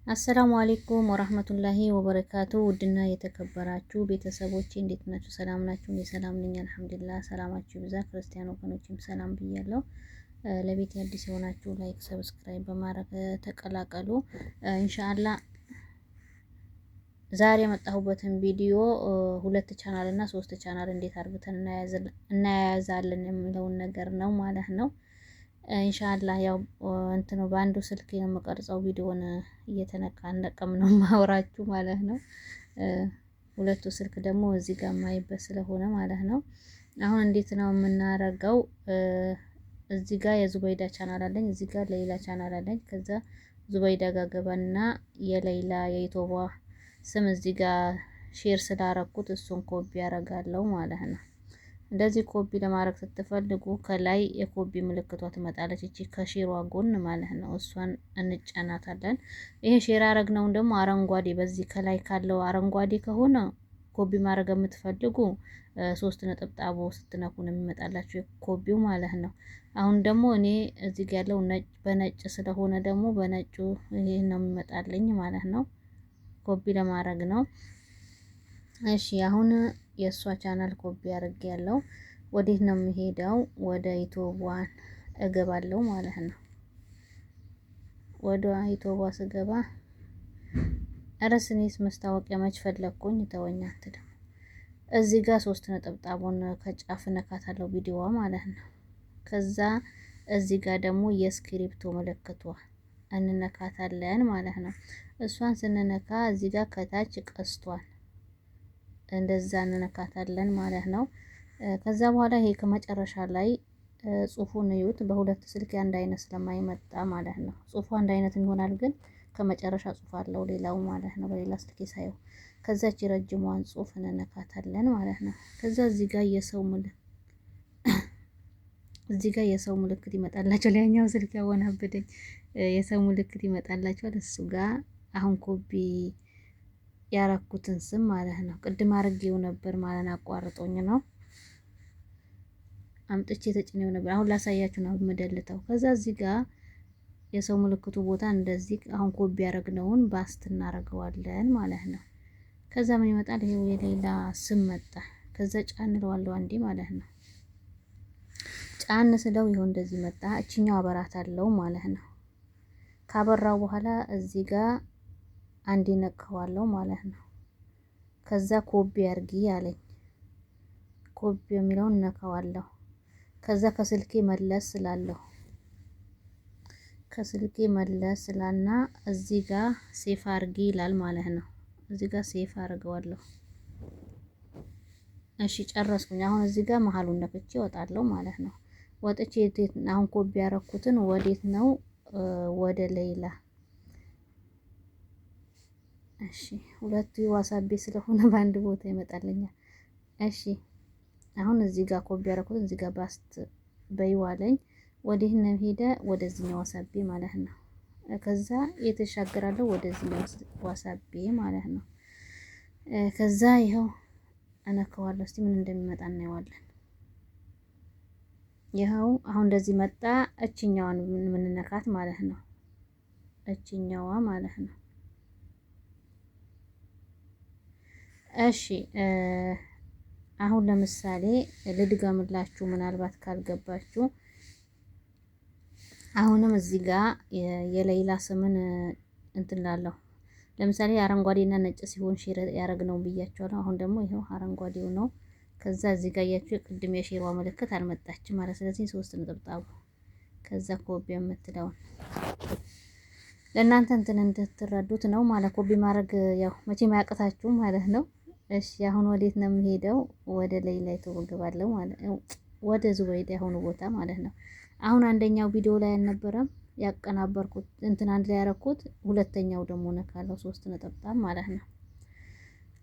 السلام عليكم ورحمة الله وبركاته። ውድና የተከበራችሁ ቤተሰቦቼ እንዴት ናችሁ? ሰላም ናችሁ? እኔ ሰላም ነኝ الحمد لله። ሰላማችሁ ይብዛ። ክርስቲያን ወገኖችም ሰላም ብያለሁ። ለቤት አዲስ የሆናችሁ like፣ subscribe በማድረግ ተቀላቀሉ። إن شاء الله ዛሬ የመጣሁበትን ቪዲዮ ሁለት ቻናል እና ሶስት ቻናል እንዴት አድርገን እናያያዛለን የሚለውን ነገር ነው ማለት ነው። إن شاء الله ያው እንትኑ በአንዱ ስልክ ነው የምቀርጸው፣ ቪዲዮን እየተነቃነቀም ነው ማውራችሁ ማለት ነው። ሁለቱ ስልክ ደግሞ እዚህ ጋር የማይበት ስለሆነ ማለት ነው። አሁን እንዴት ነው የምናረገው? እዚህ ጋር የዙበይዳ ቻናል አለኝ፣ እዚህ ጋር ሌላ ቻናል አለኝ። ከዛ ዙበይዳ ጋር ገባና የሌላ የኢትዮቧ ስም እዚህ ጋር share ስላረኩት እሱን ኮፒ ያረጋለሁ ማለት ነው። እንደዚህ ኮፒ ለማድረግ ስትፈልጉ ከላይ የኮፒ ምልክቷ ትመጣለች። እቺ ከ share ዋ ጎን ማለት ነው። እሷን እንጫናታለን። ይሄ share ያረግነውን ደግሞ አረንጓዴ በዚህ ከላይ ካለው አረንጓዴ ከሆነ ኮፒ ማድረግ የምትፈልጉ ሶስት ነጠብጣቦ ስትነኩ ነው የሚመጣላችሁ ኮፒው ማለት ነው። አሁን ደግሞ እኔ እዚህ ጋር ያለው ነጭ በነጭ ስለሆነ ደግሞ በነጩ ይሄ ነው የሚመጣልኝ ማለት ነው። ኮፒ ለማድረግ ነው። እሺ አሁን የእሷ channel copy አድርጌ ያለው ወዴት ነው የምሄደው? ወደ ዩቲዩቧን እገባለሁ ማለት ነው። ወደ ዩቲዩቧ ስገባ እረስ እኔስ መስታወቂያ መች ፈለግኩኝ? ተወኝ አንተ ደግሞ እዚህ ጋር ሶስት ነጠብጣቡን ከጫፍ ነካታለሁ ቪዲዮዋ ማለት ነው። ከዛ እዚህ ጋር ደግሞ የስክሪፕቶ ምልክቷ እንነካታለን ማለት ነው። እሷን ስንነካ እዚህ ጋር ከታች ቀስቷል እንደዛ እንነካታለን ማለት ነው። ከዛ በኋላ ይሄ ከመጨረሻ ላይ ጽሁፉን እዩት። በሁለት ስልክ አንድ አይነት ስለማይመጣ ማለት ነው። ጽሁፉ አንድ አይነት ይሆናል፣ ግን ከመጨረሻ ጽሁፍ አለው ሌላው ማለት ነው። በሌላ ስልክ ሳየው ከዛች ረጅሟን ጽሁፍ እንነካታለን ማለት ነው። ከዛ እዚህ ጋር የሰው ምልክት እዚህ ጋር የሰው ምልክት ይመጣላቸዋል። ያኛው ስልክ ያወናበደኝ የሰው ምልክት ይመጣላቸዋል። እሱ ጋር አሁን ኮፒ ያረኩትን ስም ማለት ነው። ቅድም አርጌው ነበር ማለት አቋርጦኝ ነው አምጥቼ ተጭኔው ነበር። አሁን ላሳያችሁ ነው የምደልተው። ከዛ እዚህ ጋር የሰው ምልክቱ ቦታ እንደዚህ አሁን ኮፒ ያረግነውን paste እናረገዋለን ማለት ነው። ከዛ ምን ይመጣል? ይሄው የሌላ ስም መጣ። ከዛ ጫን እለዋለሁ አንዴ ማለት ነው። ጫን ስለው ይኸው እንደዚህ መጣ። እችኛው አበራት አለው ማለት ነው። ካበራው በኋላ እዚህ ጋር አንዴ ነካዋለሁ ማለት ነው። ከዛ ኮፒ አርጊ አለኝ። ኮፒ የሚለውን ነካዋለሁ። ከዛ ከስልኬ መለስ ስላለሁ ከስልኬ መለስ ስላና እዚህ ጋር save አርጊ ይላል ማለት ነው። እዚህ ጋር save አርገዋለሁ። እሺ ጨረስኩኝ። አሁን እዚህ ጋር መሀሉን ነክቼ እወጣለሁ ማለት ነው። ወጥቼ አሁን ኮፒ ያረኩትን ወዴት ነው? ወደ ሌላ እሺ ሁለቱ ዋሳቤ ስለሆነ በአንድ ቦታ ይመጣልኛል። እሺ አሁን እዚህ ጋር ኮፒ ያደረኩት እዚህ ጋር paste በይዋለኝ ወዲህ ነው ሄደ ወደዚህኛው ዋሳቤ ማለት ነው። ከዛ የተሻገራለሁ ወደዚህኛው ዋሳቤ ማለት ነው። ከዛ ይኸው እነካዋለሁ። እስቲ ምን እንደሚመጣ እናየዋለን። ይኸው አሁን እንደዚህ መጣ። እችኛዋን የምንነካት ማለት ነው። እችኛዋ ማለት ነው። እሺ አሁን ለምሳሌ ልድገምላችሁ፣ ምናልባት ካልገባችሁ። አሁንም እዚህ ጋር የሌላ ስምን እንትን ላለሁ ለምሳሌ አረንጓዴና ነጭ ሲሆን share ያረግነው ብያቸዋለሁ። አሁን ደግሞ ይኸው አረንጓዴው ነው። ከዛ እዚህ ጋር ያያችሁ ቅድም የ share ዋ ምልክት አልመጣችም ማለት ስለዚህ ሶስት ነጠብጣቡ ከዛ ኮፒ የምትለውን ለእናንተ እንትን እንድትረዱት ነው ማለት ኮፒ ማድረግ ያው መቼም አያቅታችሁም ማለት ነው። እሺ አሁን ወዴት ነው የምሄደው? ወደ ሌላ እገባለሁ ማለት ነው። ወደ ዙበይዳ የሆኑ ቦታ ማለት ነው። አሁን አንደኛው ቪዲዮ ላይ አልነበረም ያቀናበርኩት እንትን አንድ ላይ ያረኩት፣ ሁለተኛው ደግሞ ነካለው ሶስት ነጠብጣብ ማለት ነው።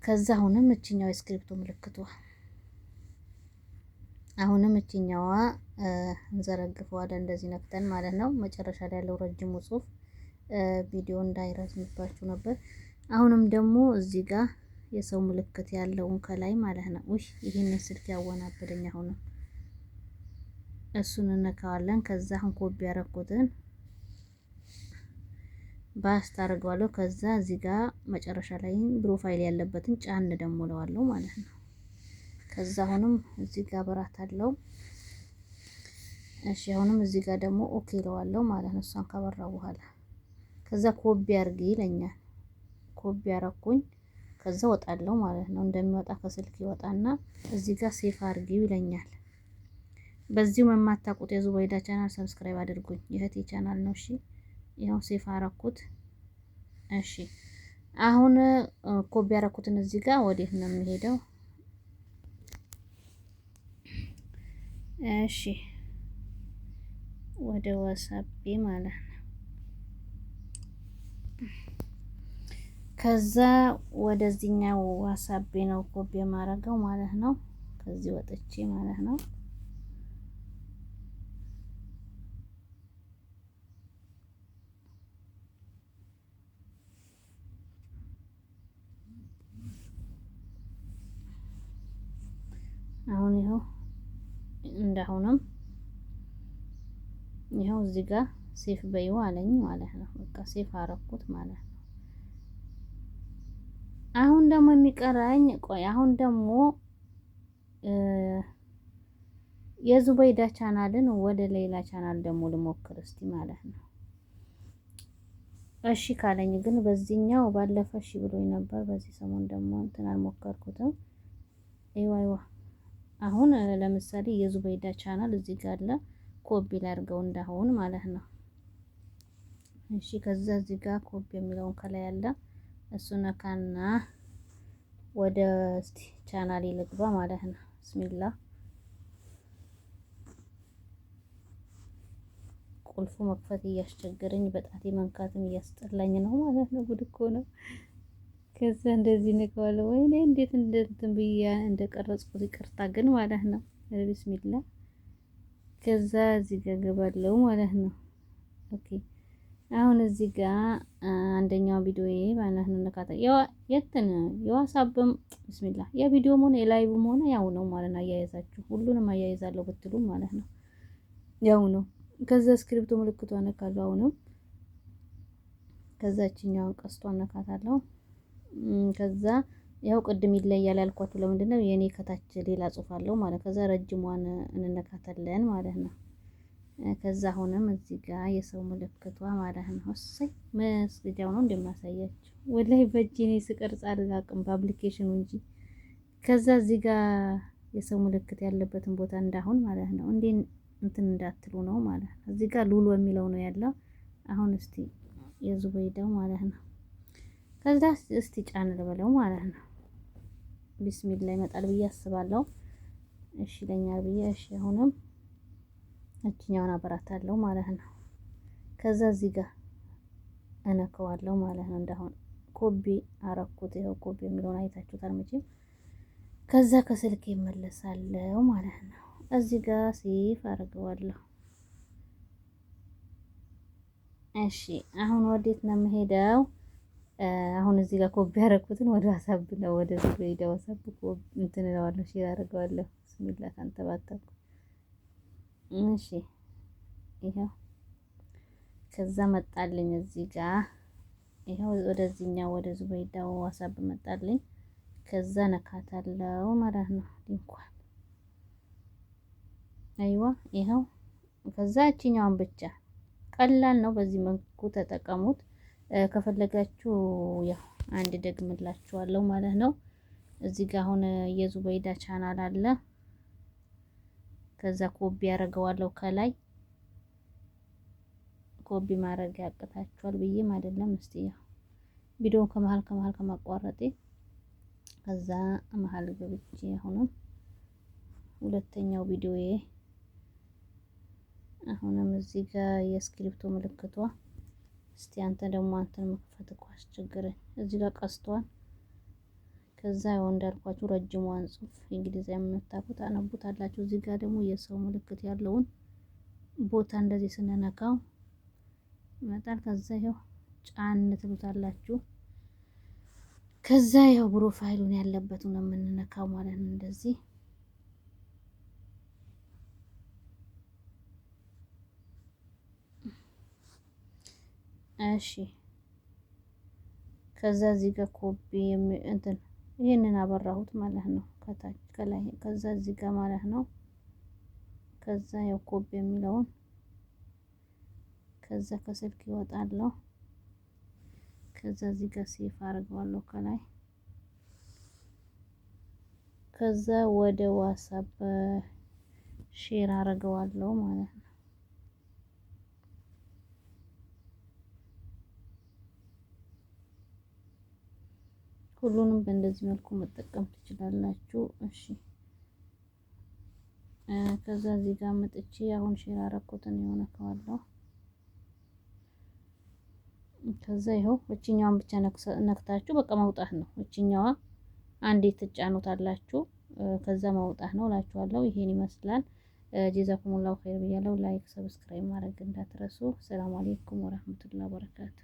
ከዛ አሁንም እችኛው የስክሪፕቶ ምልክቷ አሁንም እችኛዋ እንዘረግፈዋለን እንደዚህ ነክተን ማለት ነው። መጨረሻ ላይ ያለው ረጅሙ ጽሁፍ ቪዲዮ እንዳይረዝምባችሁ ነበር። አሁንም ደግሞ እዚህ ጋር የሰው ምልክት ያለውን ከላይ ማለት ነው። ውይ ይህንን ስልክ ያወናበደኝ። አሁንም እሱን እነካዋለን። ከዛ አሁን ኮፒ ያረኩትን paste አድርገዋለሁ። ከዛ እዚህ ጋር መጨረሻ ላይ profile ያለበትን ጫን ደግሞ እለዋለሁ ማለት ነው። ከዛ አሁንም እዚህ ጋር በራት አለው። እሺ አሁንም እዚህ ጋር ደግሞ okay እለዋለሁ ማለት ነው። እሷን ካበራ በኋላ ከዛ ኮቢ አርጊ ይለኛል። ኮቢ አረኩኝ። ከዛ ወጣለሁ ማለት ነው። እንደሚወጣ ከስልክ ይወጣና እዚህ ጋር save አርጊው ይለኛል። በዚሁ የማታውቁት የዙበይዳ channel subscribe አድርጉኝ። የእህቴ ቻናል ነው። እሺ ይኸው save አረኩት። እሺ አሁን ኮቢ ያረኩትን እዚህ ጋር ወዴት ነው የሚሄደው? እሺ ወደ ዋትስአፔ ማለት ነው። ከዛ ወደዚህኛው ዋትስአፔ ነው ኮቢ የማረገው ማለት ነው። ከዚህ ወጥቼ ማለት ነው። አሁን ይኸው እንዳሁንም ይኸው እዚህ ጋር save በይው አለኝ ማለት ነው። በቃ save አረኩት ማለት ነው። አሁን ደግሞ የሚቀረኝ ቆይ፣ አሁን ደግሞ የዙበይዳ ቻናልን ወደ ሌላ ቻናል ደግሞ ልሞክር እስቲ ማለት ነው። እሺ ካለኝ ግን በዚህኛው ባለፈ እሺ ብሎኝ ነበር። በዚህ ሰሞን ደግሞ እንትን አልሞከርኩትም። አይዋ አይዋ አሁን ለምሳሌ የዙበይዳ ቻናል እዚህ ጋር አለ። ኮቢ ላድርገው እንዳሁን ማለት ነው። እሺ ከዛ እዚህ ጋር ኮቢ የሚለውን ከላይ አለ እሱ ነካና ወደ እስቲ ቻናል ልግባ ማለት ነው። ብስሚላ ቁልፉ መክፈት እያስቸገረኝ በጣቴ መንካትም እያስጠላኝ ነው ማለት ነው። ጉድ እኮ ነው። ከዛ እንደዚህ ንቀዋለሁ። ወይኔ እንዴት እንትን ብዬ እንደቀረጽኩት ይቅርታ ግን ማለት ነው። ቢስሚላ ከዛ እዚህ ጋር ገባለሁ ማለት ነው። okay አሁን እዚህ ጋር አንደኛው ቪዲዮ ማለት ነው። ነካታ የትን የዋትስአፕም ቢስሚላ የቪዲዮም ሆነ የ live ም ሆነ ያው ነው ማለት ነው። አያይዛችሁ ሁሉንም አያይዛለሁ ብትሉ ማለት ነው ያው ነው። ከዛ ስክሪፕቶ ምልክቷ ነካለሁ። አሁንም ከዛችኛውን ቀስቷን ነካታለሁ። ከዛ ያው ቅድም ይለያል ያልኳችሁ ለምንድን ነው የኔ ከታች ሌላ ጽሁፍ አለው ማለት ከዛ ረጅሟን እንነካታለን ማለት ነው። ከዛ አሁንም እዚህ ጋር የሰው ምልክቷ ማለት ነው። እሰይ መስገጃው ነው እንደማሳያችሁ ወላሂ በእጄ እኔ ስቀርጽ አላውቅም በ application ኑ እንጂ። ከዛ እዚህ ጋር የሰው ምልክት ያለበትን ቦታ እንዳሁን ማለት ነው እንዴ እንትን እንዳትሉ ነው ማለት ነው። እዚህ ጋር ሉሉ የሚለው ነው ያለው። አሁን እስቲ የዙበይዳው ማለት ነው። ከዛ እስቲ ጫን ልበለው ማለት ነው። ቢስሚላ ይመጣል ብዬ አስባለሁ። እሺ ይለኛል ብዬ እሺ። አሁንም እችኛውን አበራታለሁ ማለት ነው። ከዛ እዚህ ጋር እነከዋለሁ ማለት ነው። እንዳሁን ኮቢ አረኩት። ይኸው ኮቢ የሚለውን አይታችሁታል መቼም። ከዛ ከስልክ ይመለሳለሁ ማለት ነው። እዚህ ጋር save አደርገዋለሁ። እሺ አሁን ወዴት ነው የምሄደው? አሁን እዚህ ጋር ኮፒ ያደረኩትን ወደ ዋትስአፕ ነው ወደ ዙበይዳ ዋትስአፕ እንትን እለዋለሁ፣ share አደርገዋለሁ። ብስሚላ ታንተባተብኩ። እሺ ይኸው ከዛ መጣልኝ እዚህ ጋር ይኸው ወደዚህኛው ወደ ዙበይዳ ዋትስአፕ መጣልኝ። ከዛ ነካታለው ማለት ነው ሊንኳን አይዋ ይኸው ከዛ እቺኛዋን ብቻ ቀላል ነው። በዚህ መልኩ ተጠቀሙት። ከፈለጋችሁ ያው አንድ ደግምላችኋለሁ ማለት ነው። እዚህ ጋር አሁን የዙበይዳ ቻናል አለ። ከዛ ኮቢ ያደርገዋለሁ ከላይ ኮቢ ማድረግ ያቅታችኋል ብዬም አይደለም። እስቲ ያው ቪዲዮውን ከመሀል ከመሀል ከማቋረጤ ከዛ መሀል ገብቼ አሁንም ሁለተኛው ቪዲዮዬ አሁንም እዚህ ጋር የስክሪፕቶ ምልክቷ እስቲ አንተ ደግሞ አንተን መክፈት እኮ አስቸግረኝ። እዚህ ጋር ቀስቷል። ከዛ ያው እንዳልኳችሁ ረጅሟን ጽሁፍ እንግሊዝኛ የምታውቁት አነቡታላችሁ። እዚህ ጋር ደግሞ የሰው ምልክት ያለውን ቦታ እንደዚህ ስንነካው ይመጣል። ከዛ ይኸው ጫን ትሉታላችሁ። ከዛ ይኸው profile ኡን ያለበትን ነው የምንነካው ማለት ነው እንደዚህ እሺ። ከዛ እዚህ ጋር ኮፒ እንትን ይህንን አበራሁት ማለት ነው። ከታች ከላይ ከዛ እዚህ ጋር ማለት ነው። ከዛ ያው ኮፒ የሚለውን ከዛ ከስልክ ይወጣለሁ። ከዛ እዚህ ጋር save አድርገዋለሁ ከላይ። ከዛ ወደ WhatsApp share አድርገዋለሁ ማለት ነው። ሁሉንም በእንደዚህ መልኩ መጠቀም ትችላላችሁ። እሺ፣ ከዛ እዚህ ጋር መጥቼ አሁን share አረኩትን የሆነ ከዋለሁ። ከዛ ይኸው እችኛዋን ብቻ ነክታችሁ በቃ መውጣት ነው። እችኛዋ አንዴ ትጫኑታላችሁ፣ ከዛ መውጣት ነው እላችኋለሁ። ይሄን ይመስላል። ጀዛኩሙላሁ ኸይር ብያለሁ። Like፣ subscribe ማድረግ እንዳትረሱ። ሰላም አለይኩም ወራህመቱላሂ ወበረካቱ።